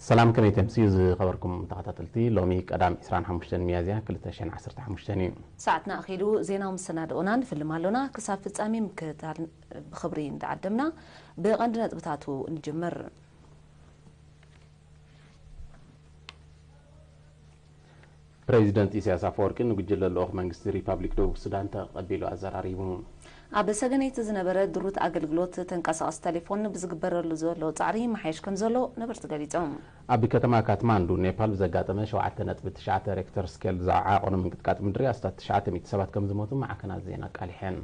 ሰላም፣ ከመይ ተምስዩ ዝኸበርኩም ተኸታተልቲ? ሎሚ ቀዳም ዕስራን ሓሙሽተን ሚያዝያ ክልተ ሽሕን ዓሰርተ ሓሙሽተን እዩ። ሰዓትና ኣኺሉ ዜናዊ መሰናድኦና ንፍልም ኣሎና። ክሳብ ፍጻሜ ምክትታል ብኽብሪ እንዳዓደምና፣ ብቐንዲ ነጥብታቱ ንጅምር። ፕሬዚደንት ኢሳያስ ኣፈወርቂ ንጉጅለ ልኡኽ መንግስቲ ሪፓብሊክ ደቡብ ሱዳን ተቐቢሉ ኣዘራሪቡ። ኣብ ሰገነይቲ ዝነበረ ድሩት ኣገልግሎት ተንቀሳቐሲ ተሌፎን ብዝግበረሉ ዘሎ ጻዕሪ ይመሓየሽ ከም ዘሎ ነበርቲ ገሊጾም። ኣብ ከተማ ካትማንዱ ኔፓል ብዘጋጠመ ሸውዓተ ነጥቢ ትሽዓተ ሬክተር ስኬል ዝዓቖነ ምንቅጥቃጥ ምድሪ ኣስታት ትሽዓተ ሚእቲ ሰባት ከም ዝሞቱ ማዕከናት ዜና ኣቃሊሐን።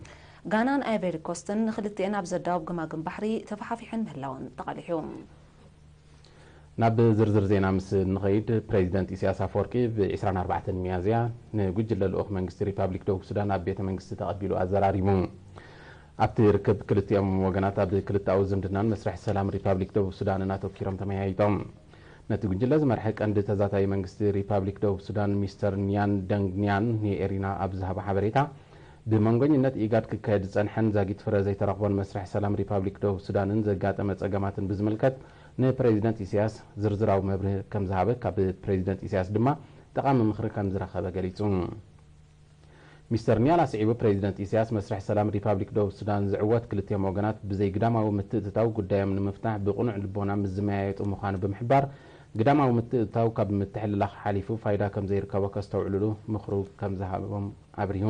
ጋናን ኣይቨሪ ኮስትን ንኽልቲኤን ኣብ ዘዳውብ ገማግም ባሕሪ ተፈሓፊሐን ምህላወን ተቓሊሑ። ናብ ዝርዝር ዜና ምስ እንኸይድ፣ ፕሬዚደንት ኢሳያስ ኣፈወርቂ ብ ዕስራን ኣርባዕተን ሚያዝያ ንጉጅለ ልኡኽ መንግስቲ ሪፓብሊክ ደቡብ ሱዳን ኣብ ቤተ መንግስቲ ተቐቢሉ ኣዘራሪቡ። ኣብቲ ርክብ ክልቲኦም ወገናት ኣብ ክልተኣዊ ዝምድናን መስርሕ ሰላም ሪፓብሊክ ደቡብ ሱዳንን ኣተኪሮም ተመያይጦም። ነቲ ጉጅለ ዝመርሐ ቀንዲ ተዛታዪ መንግስቲ ሪፓብሊክ ደቡብ ሱዳን ሚስተር ኒያን ደንግ ኒያን ንኤሪና ኣብ ዝሃቦ ሓበሬታ፣ ብመንጎኝነት ኢጋድ ክካየድ ዝጸንሐን ዛጊት ፍረ ዘይተረኽቦን መስርሕ ሰላም ሪፓብሊክ ደቡብ ሱዳንን ዘጋጠመ ጸገማትን ብዝምልከት ንፕሬዚደንት ኢሳያስ ዝርዝራዊ መብርሂ ከም ዝሃበ፣ ካብ ፕሬዚደንት ኢሳያስ ድማ ጠቓሚ ምኽሪ ከም ዝረኸበ ገሊጹ። ሚስተር ኒያል ኣስዒቡ፣ ፕሬዚደንት ኢሳያስ መስርሕ ሰላም ሪፓብሊክ ደቡብ ሱዳን ዝዕወት ክልቲኦም ወገናት ብዘይ ግዳማዊ ምትእትታው ጉዳዮም ንምፍታሕ ብቕኑዕ ልቦና ምስ ዝመያየጡ ምዃኑ ብምሕባር፣ ግዳማዊ ምትእትታው ካብ ምትሕልላኽ ሓሊፉ ፋይዳ ከም ዘይርከቦ ከስተውዕሉሉ ምኽሩ ከም ዝሃቦም ኣብሪሁ።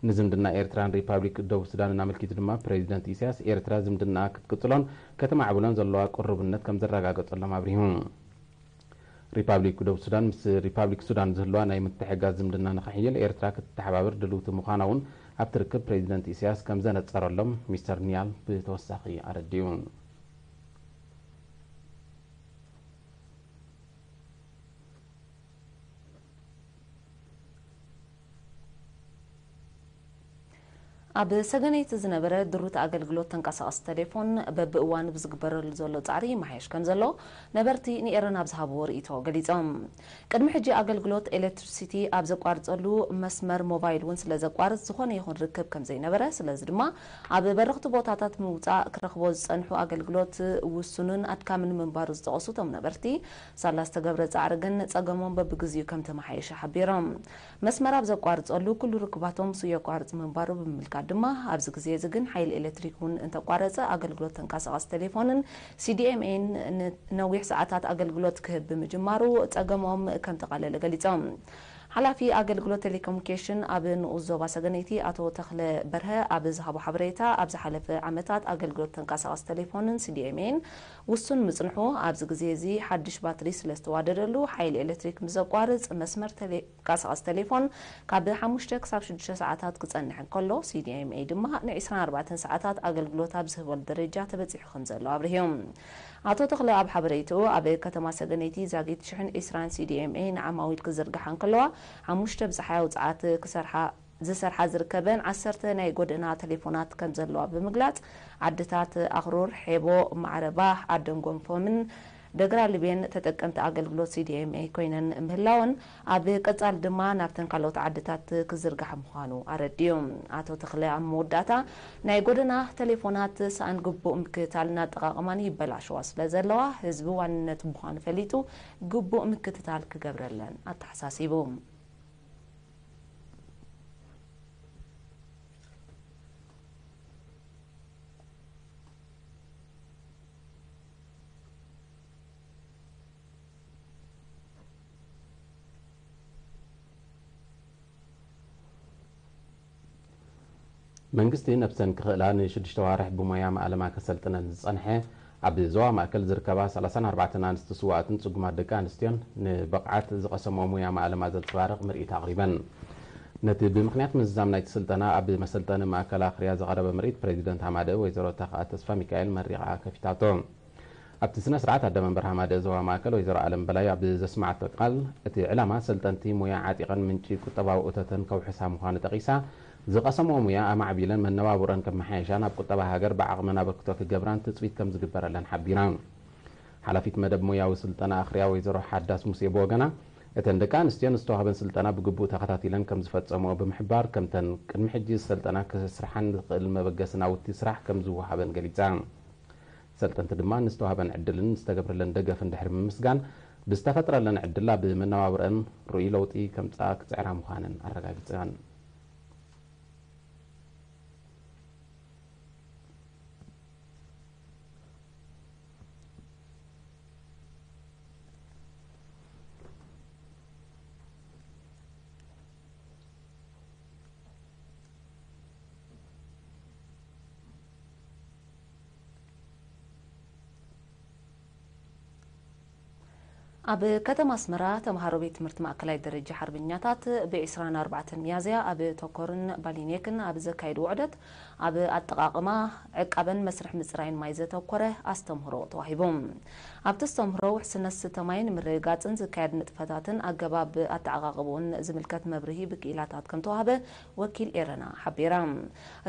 ንዝምድና ኤርትራን ሪፓብሊክ ደቡብ ሱዳንን ኣመልኪቱ ድማ ፕሬዚደንት ኢሳያስ፣ ኤርትራ ዝምድናኣ ክትቅጽሎን ከተማዕብሎን ዘለዋ ቅሩብነት ከም ዘረጋገጸሎም ኣብሪሁ። ሪፓብሊክ ደቡብ ሱዳን ምስ ሪፓብሊክ ሱዳን ዝህልዋ ናይ ምትሕግጋዝ ዝምድና ንኸሕይል ኤርትራ ክትተሓባበር ድልውቲ ምዃና እውን ኣብቲ ርክብ ፕሬዚደንት ኢሳያስ ከም ዘነጸረሎም ሚስተር ኒያል ብተወሳኺ ኣረዲኡ። ኣብ ሰገነይቲ ዝነበረ ድሩት ኣገልግሎት ተንቀሳቐሲ ቴሌፎን በብእዋኑ ብዝግበረሉ ዘሎ ጻዕሪ ይመሓየሽ ከም ዘሎ ነበርቲ ንኤረና ኣብ ዝሃብዎ ርእይቶ ገሊጾም። ቅድሚ ሕጂ ኣገልግሎት ኤሌክትሪሲቲ ኣብ ዘቋርጸሉ መስመር ሞባይል እውን ስለ ዘቋርጽ ዝኾነ ይኹን ርክብ ከም ዘይነበረ፣ ስለዚ ድማ ኣብ በረኽቲ ቦታታት ምውጻእ ክረኽቦ ዝጸንሑ ኣገልግሎት ውሱንን ኣድካምን ምንባሩ ዝጠቐሱ እቶም ነበርቲ፣ ሳላ ዝተገብረ ጻዕሪ ግን ጸገሞም በብግዚኡ ከም ተመሓየሸ ሓቢሮም። መስመር ኣብ ዘቋርጸሉ ኩሉ ርክባቶም ምስ የቋርጽ ምንባሩ ብምምልካት ድማ፣ ኣብዚ ግዜ እዚ ግን ሓይሊ ኤሌክትሪክ እውን እንተቋረጸ ኣገልግሎት ተንቀሳቐሲ ቴሌፎንን ሲዲኤምኤን ንነዊሕ ሰዓታት ኣገልግሎት ክህብ ብምጅማሩ ጸገሞም ከም ተቓለለ ገሊጾም። ሓላፊ ኣገልግሎት ቴሌኮሙኒኬሽን ኣብ ንኡስ ዞባ ሰገነይቲ ኣቶ ተኽለ በርሀ ኣብ ዝሃቦ ሓበሬታ፣ ኣብ ዝሓለፈ ዓመታት ኣገልግሎት ተንቀሳቐሲ ቴሌፎንን ሲዲኤምኤን ውሱን ምጽንሑ፣ ኣብዚ ግዜ እዚ ሓድሽ ባትሪ ስለ ዝተዋደደሉ ሓይሊ ኤሌክትሪክ ምስ ዘቋርጽ መስመር ቴሌ ቀሳቐስ ቴሌፎን ካብ ሓሙሽተ ክሳብ ሽዱሽተ ሰዓታት ክጸንሕ እንከሎ፣ ሲዲኤምኤ ድማ ን ዕስራን ኣርባዕተን ሰዓታት ኣገልግሎት ኣብ ዝህበሉ ደረጃ ተበጺሑ ከም ዘሎ ኣብሪሁ። ኣቶ ተኽለ ኣብ ሓበሬትኡ፣ ኣብ ከተማ ሰገነይቲ ዛጊት ሽሕን ዕስራን ሲዲኤምኤ ንዓማዊል ክዝርግሓ እንከለዋ፣ ሓሙሽተ ብጸሓያዊ ጸዓት ክሰርሓ ዝሰርሓ ዝርከበን ዓሰርተ ናይ ጎደና ቴሌፎናት ከም ዘለዋ ብምግላጽ፣ ዓድታት ኣኽሩር፣ ሔቦ፣ ማዕረባ፣ ዓደን ጎንፎምን ደግራ ልቤን ተጠቀምቲ ኣገልግሎት ሲዲኤምኤ ኮይነን ምህላወን፣ ኣብ ቀጻሊ ድማ ናብተን ካልኦት ዓድታት ክዝርጋሕ ምዃኑ ኣረዲኡ። ኣቶ ተኽለ ኣብ መወዳእታ፣ ናይ ጎደና ቴሌፎናት ሰኣን ግቡእ ምክትታልን ኣጠቓቕማን ይበላሸዋ ስለ ዘለዋ፣ ህዝቢ ዋንነት ምዃኑ ፈሊጡ ግቡእ ምክትታል ክገብረለን ኣተሓሳሲቡ። መንግስቲ ነብሰን ክኽእላ ንሽዱሽተ ዋርሕ ብሞያ ማእለማ ከሰልጥነን ዝጸንሐ ኣብ ዞባ ማእከል ዝርከባ ሰላሳን ኣርባዕተን ኣንስቲ ስዋኣትን ጽጉማት ደቂ ኣንስትዮን ንብቕዓት ዝቐሰምኦ ሙያ ማእለማ ዘንጸባርቕ ምርኢት ኣቕሪበን። ነቲ ብምኽንያት ምዝዛም ናይቲ ስልጠና ኣብ መሰልጠኒ ማእከል ኣኽርያ ዝቐረበ ምርኢት ፕሬዚደንት ሃማደእ ወይዘሮ ተኽኣ ተስፋሚካኤል መሪቓ ከፊታቶ። ኣብቲ ስነ ስርዓት ኣደ መንበር ሃማደእ ዞባ ማእከል ወይዘሮ ኣለም በላይ ኣብ ዘስመዓቶ ቃል፣ እቲ ዕላማ ሰልጠንቲ ሙያ ዓጢቐን ምንጪ ቁጠባዊ እቶተን ከውሕሳ ምዃኑ ጠቒሳ፣ ዝቐሰምኦ ሙያ ኣማዕቢለን መነባብሮኣን ከመሓየሻ ናብ ቁጠባ ሃገር ብዓቕመን ኣበርክቶ ክገብራን ትጽቢት ከም ዝግበረለን ሓቢራ። ሓላፊት መደብ ሞያዊ ስልጠና ኣኽርያ ወይዘሮ ሓዳስ ሙሴ ብወገና፣ እተን ደቂ ኣንስትዮ ንዝተዋህበን ስልጠና ብግቡእ ተኸታቲለን ከም ዝፈጸምኦ ብምሕባር፣ ከምተን ቅድሚ ሕጂ ዝሰልጠና ከስርሓን ዝኽእል መበገሲ ናውቲ ስራሕ ከም ዝወሃበን ገሊጻ። ሰልጠንቲ ድማ ንዝተዋህበን ዕድልን ዝተገብረለን ደገፍን ድሕሪ ምምስጋን፣ ብዝተፈጥረለን ዕድል ኣብ መነባብረን ርኡይ ለውጢ ከምጽኣ ክጽዕራ ምዃነን ኣረጋጊጸን። ኣብ ከተማ ኣስመራ ተምሃሮ ቤት ትምህርቲ ማእከላይ ደረጃ ሓርበኛታት ብ ዕስራን ኣርባዕተን ሚያዝያ ኣብ ተኮርን ባሊኔክን ኣብ ዘካየዱ ውዕደት ኣብ ኣጠቓቕማ፣ ዕቃበን መስርሕ ምጽራይን ማይ ዘተኮረ ኣስተምህሮ ተዋሂቡ። ኣብቲ ኣስተምህሮ ውሕስነት ዝስተ ማይ ንምርግጋጽን ዝካየድ ንጥፈታትን ኣገባብ ኣተዓቓቕብኡን ዝምልከት መብርሂ ብክኢላታት ከም ተዋህበ ወኪል ኤረና ሓቢራ።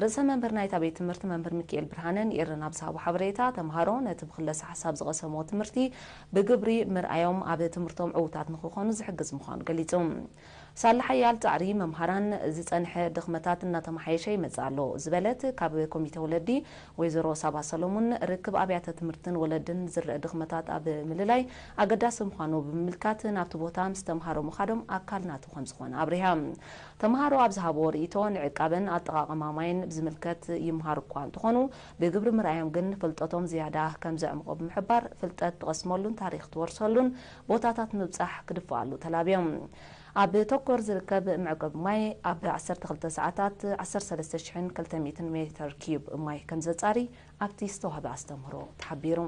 ርእሰ መምህር ናይታ ቤት ትምህርቲ መምህር ሚካኤል ብርሃነ ንኤረና ኣብ ዝሃቦ ሓበሬታ፣ ተምሃሮ ነቲ ብክለሳ ሓሳብ ዝቐሰምዎ ትምህርቲ ብግብሪ ምርኣዮም ኣብ ትምህርቶም ዕዉታት ንክኾኑ ዝሕግዝ ምዃኑ ገሊጹ። ሳላ ሓያል ጻዕሪ መምሃራን ዝጸንሐ ድኽመታት እናተመሓየሸ ይመጽእ ኣሎ ዝበለት ካብ ኮሚተ ወለዲ ወይዘሮ ሳባ ሰሎሙን፣ ርክብ ኣብያተ ትምህርትን ወለድን ዝረአ ድኽመታት ኣብ ምልላይ ኣገዳሲ ምዃኑ ብምምልካት፣ ናብቲ ቦታ ምስ ተምሃሮ ምኻዶም ኣካል ናቱ ከም ዝኾነ ኣብሪሃ። ተምሃሮ ኣብ ዝሃብዎ ርእይቶ፣ ንዕቃበን ኣጠቓቕማ ማይን ብዝምልከት ይምሃሩ እኳ እንተኾኑ፣ ብግብሪ ምርኣዮም ግን ፍልጠቶም ዝያዳ ከም ዘዕምቖ ብምሕባር፣ ፍልጠት ትቐስመሉን ታሪኽ ትወርሰሉን ቦታታት ምብጻሕ ክድፍኣሉ ተላብዮም። ኣብ ተኮር ዝርከብ መዕቆቢ ማይ ኣብ ዓሰርተ ክልተ ሰዓታት ዓሰርተ ሰለስተ ሽሕን ክልተ ሚእትን ሜተር ኪዩብ ማይ ከም ዘጻሪ ኣብቲ ዝተዋህበ ኣስተምህሮ ተሓቢሩ።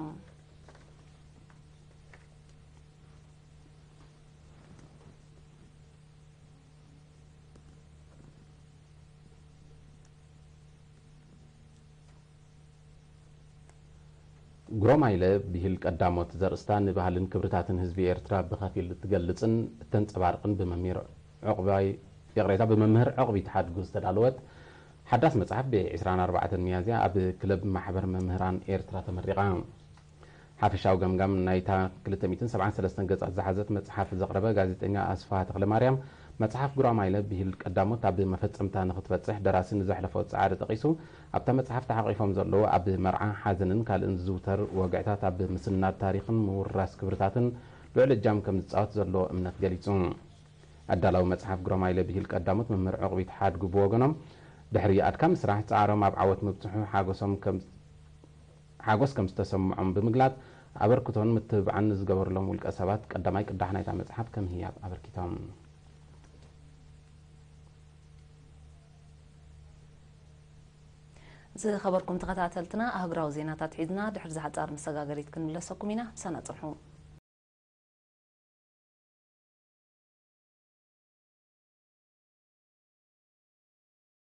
ጉራማይለ ብሂል ቀዳሞት ዘርእስታ ንባህልን ክብርታትን ህዝቢ ኤርትራ ብኸፊል እትገልጽን እተንጸባርቕን ብመምህር ዑቕባይ፣ ይቕሬታ፣ ብመምህር ዑቕቢት ሓድጉ ዝተዳለወት ሓዳስ መጽሓፍ ብ ዕስራን ኣርባዕተን ሚያዝያ ኣብ ክለብ ማሕበር መምህራን ኤርትራ ተመሪቓ። ሓፈሻዊ ገምጋም ናይታ ክልተ ሚእትን ሰብዓን ሰለስተን ገጻት ዝሓዘት መጽሓፍ ዘቕረበ ጋዜጠኛ ኣስፍሃ ተኽለማርያም፣ መጽሓፍ ጉራማይለ ብሂል ቀዳሞት ኣብ መፈጸምታ ንኽትበጽሕ ደራሲ ንዘሕለፎ ጻዕሪ ጠቒሱ፣ ኣብታ መጽሓፍ ተሓቒፎም ዘለዉ ኣብ መርዓ፣ ሓዘንን ካልእን ዝዝውተር ወግዕታት ኣብ ምስናድ ታሪኽን ምውራስ ክብርታትን ልዑል እጃም ከም ዝጻወት ዘለዎ እምነት ገሊጹ። ኣዳላዊ መጽሓፍ ጉራማይለ ብሂል ቀዳሞት መምህር ዑቕቢት ሓድጉ ብወገኖም፣ ድሕሪ ኣድካሚ ስራሕ ጻዕሮም ኣብ ዓወት ምብጽሑ ሓጎሶም ከም ሓጎስ ከም ዝተሰምዖም ብምግላጽ፣ ኣበርክቶን ምትብባዕን ንዝገበርሎም ውልቀ ሰባት ቀዳማይ ቅዳሕ ናይታ መጽሓፍ ከም ህያብ ኣበርኪቶም። ዝኸበርኩም ተኸታተልትና፣ ኣህጉራዊ ዜናታት ሒዝና ድሕሪ ዝሓጻር መሰጋገሪት ክንምለሰኩም ኢና። ምሳና ጽንሑ።